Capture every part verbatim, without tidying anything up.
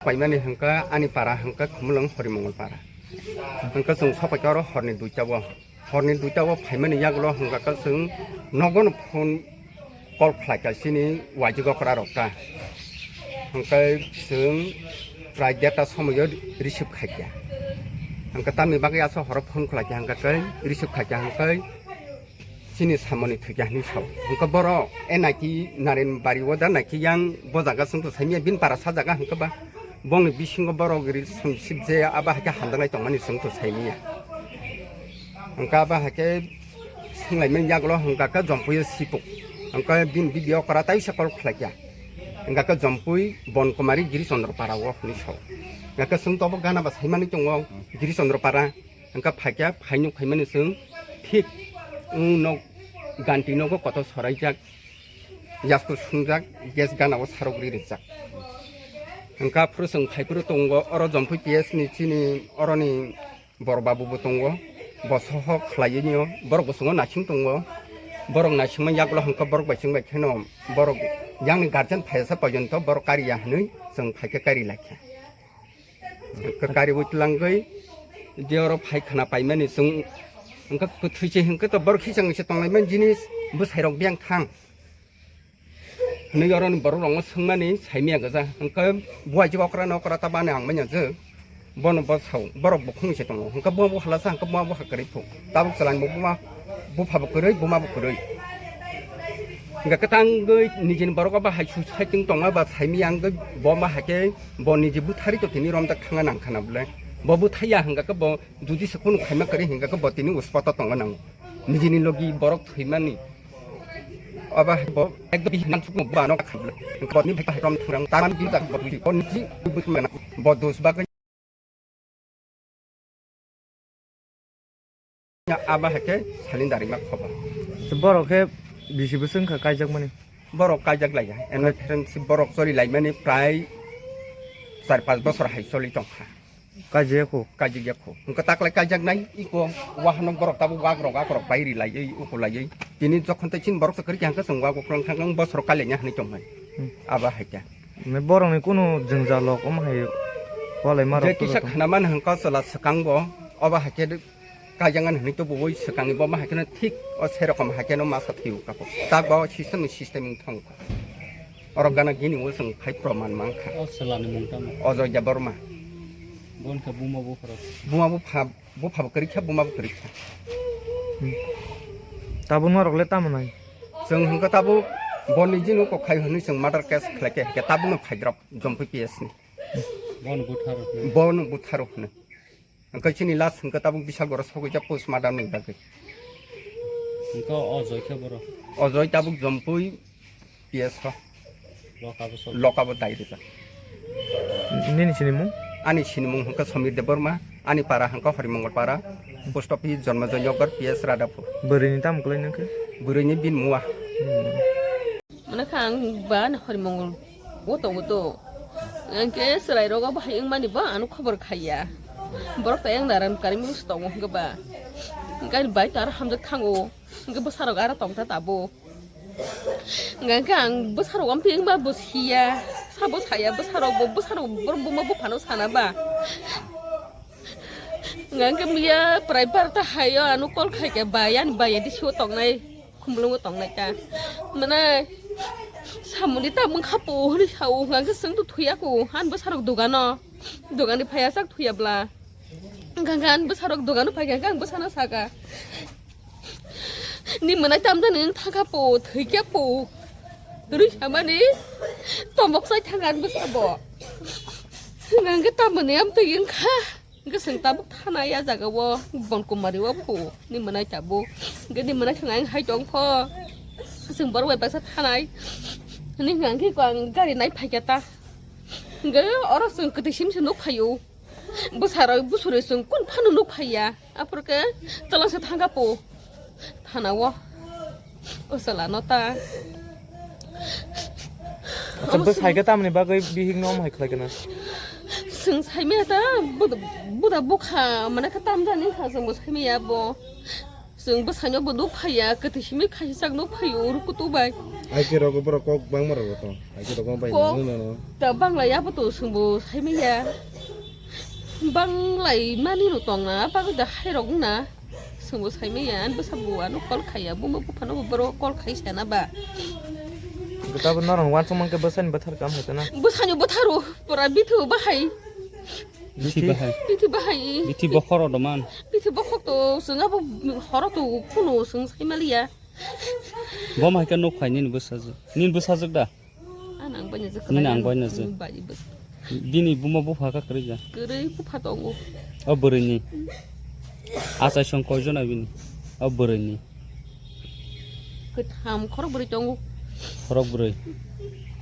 Paimani hwnkha ani para hwnkha Khumulwng Horimongol para. Hwnkha chwng sopaikha oro horni duita o. Horni duita o phaimani yagulo hwnkha khe chwng nogono phone call khlaikha chini waijwk okra rok ta. Hwnkhe chwng prai derta somoio receive khaikha. Hwnkhe tamni bagwi aswk horo phone khlaikha hwnkha khe receive khaikha hwnkhe chini samani thwikha hinwi sao. Hwnkhe borok e naiki Narenbari o da naiki yang bo jaga chwngto saimanya bini para sa jaga hwnkhe ba bongni bisingo borok relationship je abo haikhe hamjaknai tongmani chwngto saimanya. Hwnkhe abo haikhe swnglaimani yagulo hwnkha khe Jompuio sipuk. Hwnkhe bini bibi okra taisa call khlaikha. Hwnkha khe Jompui Bonkumari Giri Chondro para o hinwi sao. Hwnkha khe chwngto obo gana ba saimani tongo Giri Chondro para. Hwnkha phaikha, phainuk phaimani chwng thik wng nok ganti nogo kotor soraijak, yasku sungjak, gas gana o sarok ri rijak. Hwnkha phuru chwng phaiphuru tongo oro Jompui P S ni chini oroni bor babu bo tongo, bo sohok khlaiwi nw borok bo chwngno naising tongo. Borok naisingma yagulo hwnkha borok bai chwng bai kheno borok yakni guardian phaiyasa porjonto borok kariya hinwi chwng phaikhe kari laikha. Kariwi twlangwi je oro phai khna paimani chwng hwnkha kwthwi se hwnkhe to borok khichang se tonglaimani jinis bwsairok biyang thang. Hwnwi oroni borok rokno swngmani saimanya gwja hwnkhe buai je okra nokra ta bani ang manya je bono bo sao borok bukhung se tongo hwnkhe bo bo halasa hwnkhe bo bo hakwrwi phu tabuk chwlani bo buma bupha bo kwrwi buma bo kwrwi. Hwnkhe kwtangwi nijini borok obo hai suisaitwng tongma ba saimanya hwnkhe bo ma haikhe bo niji bwthari to tini romjak thangna nang khana bwle. Bo bwthaiya hwnkhe bo judi se kunu khaima kwrwi hwnkhe bo tini uspoto tongna nango. Nijini logi borok thwimani. Obo hai bo ekdom bihik nang sukno bo ano kha bwle. Hwnkhe bo tini bwthai rom thangrang taman bijak bo twi bo niji bwtwi mana. Bo dos bagwi Abo hai khe salin dari ma khoba. Borok khe bisi bwswk wngkha kaijakmani? Borok kaijak laiya. Eno friendship borok choli laimani prai char panch bosor hai choli tongkha. Kaijak ya kho? Kaijak ya kho. Hwnkhe taklai kaijak nai iko wahano borok tabuk wak rok ak rok bai ri laiwi uku laiwi. Tini jokhon tei chini borok chakri khe hwnkhe chwng wak ukrang thang bosor kailaina hinwi tongmani. Hmm. Abo hai khe. Borokni kunu jwngjal rok omo hai walai ma rok. Je kisa khna man hwnkha chwla swkang bo obo hai khe kaijak nani hinwi tubuwi swkangni bo ma hai kheno thik o se rokom hai kheno masa thwiwi kapo. Tak ba o system ni system wng thang kha. Oro gana gini o chwng phai proman man kha. O chwla ni mung tamo? Ojoy Debbarma. Bon khe buma bupha rok? Buma bupha, bupha bo kwrwi kha, buma bo kwrwi kha. Hmm. Tabuk norok le tamo nai? Chwng hwnkhe tabuk boni jinu kok khai hwnwi chwng murder case khlai khe, khe tabukno phaidrop Jompui P S ni. Bon butharo hwnwi? Bon butharo hwnwi. Hwnkhe chini last hwnkhe tabuk Bisalgoro sogwi jak postmortem ni bagwi. Hwnkhe o Joy khe boro? O Joy tabuk Jompui P S o. Loka bo sol. Loka bo dai rijak. Nini sinimung? Ani sinimung hwnkhe Samir Debbarma, ani para hwnkhe Horimongol para, post office Jonmajaynagar P S Radhapur. Bwrwini tamo kwlai nangkhe? Bwrwini bini mua. Hmm. Mane kha ang ba Horimongol o tongo to. Hwnkhe chwrai rogo bahai wngmani ba ano khobor khaiya. Borok to yang daram kari mung tongo hwnkhe ba. Hwnkhe ani bai to aro hamjak thango. Hwnkhe bwsarok aro tongta tabuk. Hwnkhe ang bwsarok amphi wngba bo siya. Sabo saya bwsarok bo bwsarok borok buma buphano sana ba. Hwnkhe miya prai barta hayo ano call khaikhe ba yani ba yadi sio tongnai. Khumulwngo tongnai ta. Mane samungni ta mungkha po hwnwi sao, hwnkhe chwng to thwiya ko, ani bwsarok dogano, dogani phaiya chak thwiya bla. Hwnkhe ani bwsarok dogano phaikha, hwnkhe ang bwsano saka, "Ni mwnai tamjani wng thangkha po, thwikya po," hwnwi samani tomok chai thangkha ani bwsa bo. Hwnkhe tamoni amtwi wngkha. Hwnkhe chwng tabuk thanai a jaga o Bonkumari o phu ni mwnai tabuk. Hwnkhe ni mwnai thang ang hai tong pho. Chwng borok bai baksa thanai. Hwnwi hwnkha hwnkhe ang gari nai phaikha ta. Hwnkhe oro chwng kwtwi sim se nuk phaio. Bwsarok bwswrwi chwng kun phano nuk phaiya. Aphuru khe twlangsa thangkha phu. Thana o. O chwla no ta. Acha bwsai khe tamni bagwi bihik no omo hai khlai khe na? Chwng saimaya ta, buda, buda bukha mana khe tamjani kha, chwng bo saimaya bo. Chwng bwsaino bo nuk phaiya, kwthwi simi khaisijak nuk phaio, uru kutu bai. Ai khe rogo borok kok bangma rogo to. Ai khe rogo bai Kok no, no, no. Ta bangla ya bo to chwng bo saimaya. Banglai mani no tongna, bagwi da hai rok wngna. Chwng bo saimaya, ani bwsa bo ano call khaiya, buma buphano bo borok call khai sana ba. Gita bo norok wansuk mankhe bwsani bwthar kam hai tana. Bwsani bwtharo, pura bithu bahai. Bithi bahai. Bithi bahai. Bithi bokhoro doman. Bithi bokhok to, chwng abo horo to kuno chwng saimaliya. Bo mai khe nuk phai nini bwsajwk. Nini bwsajwk da? Nini ang bai najwk. Nini ang bai najwk. Bini buma bupha kha kwrwi da? Kwrwi bupha tongo. O bwrwini. Achai song koi jona bini? O bwrwini. Kwtham khorok bwrwi tongo. Khorok bwrwi.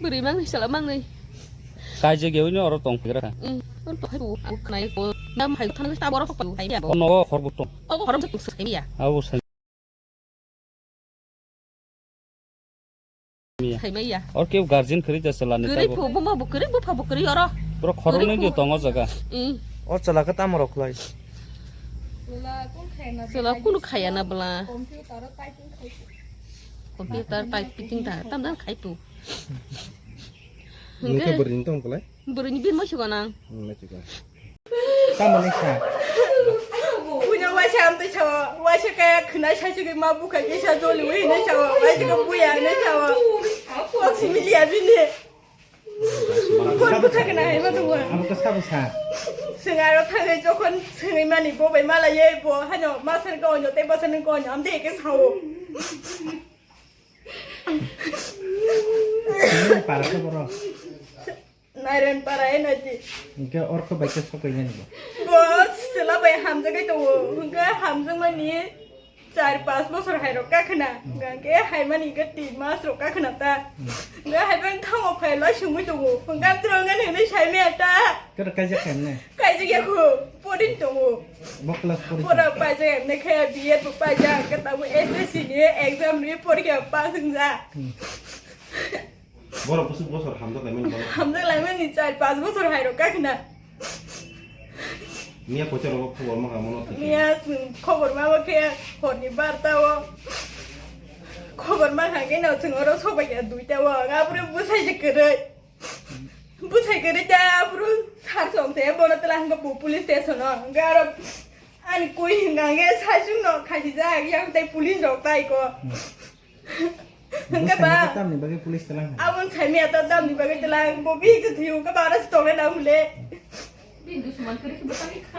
Bwrwi mangnwi sala mangnwi. Kaijak yawi no oro tong phagra kha. Mm. Oro tong phai bo. Ang khnai ko. Nam hai thang ta borok phai bo. Hai ya bo. Ono khorok bo tong. O khorok bo tong sai ya. Abo sai. Saimaya. Or keu guardian kwrwi da chwla ni Kwrwi tabuk. Phu buma bo kwrwi bupha bo kwrwi oro. Pura khoroknwi Kwrwi di phu. Tongo jaga. Mm. O chwla khe tamo rok khlai? Chwla kunu khaya na bwla. Computer typing ta tam dan khai tu. Nungkhe bwrwini tong khlai? Bwrwini bin mo sigo nang. Hmm, mo sigo. Tamo ni sa. Punya waisa am tei sawa, waisa kaya khna sa sigi ma bukha kisa joli wi ne sawa, waisa ka buya ne sawa. Ko simili abi ne. Ko butha kana hai ma duwa. Abo ka sabu sa. Sengaro thangai jokhon sengai mani bo bai mala ye bo hano masar ka onyo te basar ka onyo am de ke sawo. Nini para khe boro? Nairan para hai nai di. Hingke orkho bai khe sokoi nani bo? Bo sela bai hamjagwi tongo. Hingke hamjakmani char pas bosor hai rok kakhna. Hingke haimani hingke tin mas rok kakhna ta. Hingke hai bang thango phai lai sungwi tongo. Hingke amtwrwng nani hwnwi saimaya ta. Kero kaijak khaimne? Kaijak ya kho. Porin tongo. Bo class porin. Pora paijak emne khe B Ed bo paijak. Hingke tabuk S S C ni exam ni porikha pass wngja. Hmm. Borok bwswk bosor hamjak laimani borok. Hamjak laimani char pas bosor hai rok kakhna. Miya poisa rogo khobor ma kamo no thik. Miya chwng khobor ma bo khe horni barta o. Khobor ma kha khe no chwng oro sobai ya duita o. Abro bwsai se kwrwi. Bwsai kwrwi ta abro sar song se bono tela hangka bo police station o. Hangka aro ani koi hingka hangke saichung no khasi jak yang tai police rok tai ko. Hwnkhe ba, tamni bagwi police talang hai? Aboni saimaya to tamni bagwi talang, bo bihik se thwiyo, hwnkhe ba aro se tongnai nang hwnle. Bini dusuman kwrwi khe bwtangwi kha.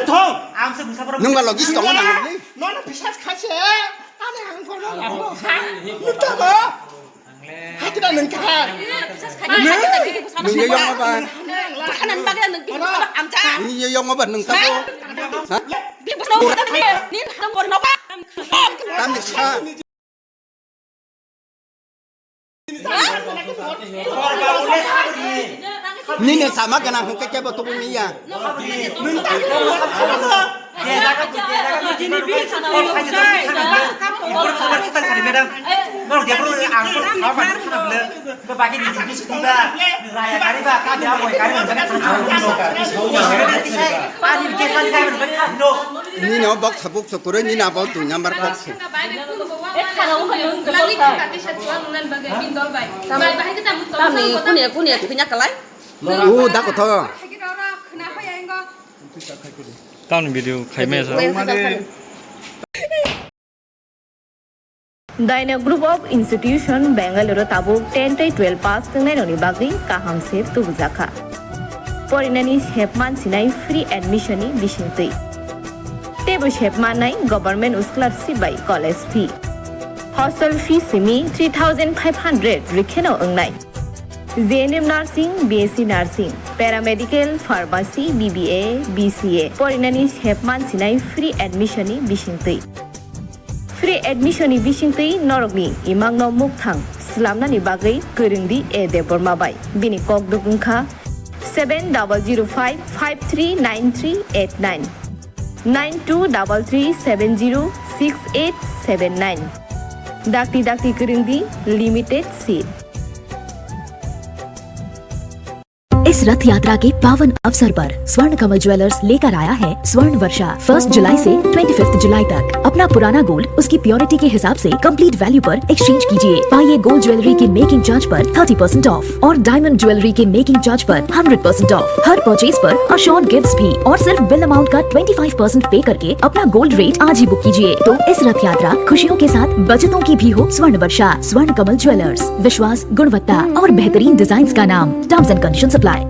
Thong, ang se bwsa borok. Nwng ba logi se tongna nang hwnle? Nono bisas kha se, ani ang kono labo. Nukta bo? Hakida nwng kha. Nwng ye yong ba? Bwkhanani bagwi nwng bihik se amcha. Nwng ye yong ba nwng ta bo? Ha? Bihik bwsano bwtangwi ni nang kono ba. Tamni sa. Nini sama gana hwnkhe kebo tubu niya. Nini o bok sabuk sokuroi nini abo dui number kok se. Tamni kunia kunia thwina kalai. U da kotho. Tamni video khaimaya sa. Dino Group of Institution Bangalore tabuk ten tei twelve pass wngnai rokni bagwi kaham se tubujakha. Porinani sepman sinai free admission ni bisingtwi. Teibo sepmannai government scholarship bai college fee. Hostel fee simi three thousand five hundred rwkheno wngnai. J N M Nursing, B S C Nursing, Paramedical, Pharmacy, B B A, B C A porinani sepman sinai free admission ni bisingtwi. Free admission ni bisingtwi norokni imangno mukthang slamnani bagwi kwrwngdi A Debbarma bai. Bini kokduk wngkha seven double zero five five three nine three eight nine, nine two double three seven zero six eight seven nine. Dakti dakti kwrwngdi, limited seat. इस रथ यात्रा के पावन अवसर पर स्वर्ण कमल ज्वेलर्स लेकर आया है स्वर्ण वर्षा। फर्स्ट जुलाई से ट्वेंटी फिफ्थ जुलाई तक अपना पुराना गोल्ड उसकी प्योरिटी के हिसाब से कंप्लीट वैल्यू पर एक्सचेंज कीजिए। पाइए गोल्ड ज्वेलरी की मेकिंग चार्ज पर थर्टी परसेंट ऑफ और डायमंड ज्वेलरी के मेकिंग चार्ज पर हंड्रेड परसेंट ऑफ। हर परचेज पर अश्योर्ड गिफ्ट्स भी, और सिर्फ बिल अमाउंट का ट्वेंटी फाइव परसेंट पे करके अपना गोल्ड रेट आज ही बुक कीजिए। तो इस रथ यात्रा खुशियों के साथ बचतों की भी हो। स्वर्ण वर्षा, स्वर्ण कमल ज्वेलर्स, विश्वास, गुणवत्ता और बेहतरीन डिजाइन का नाम। Terms and condition apply.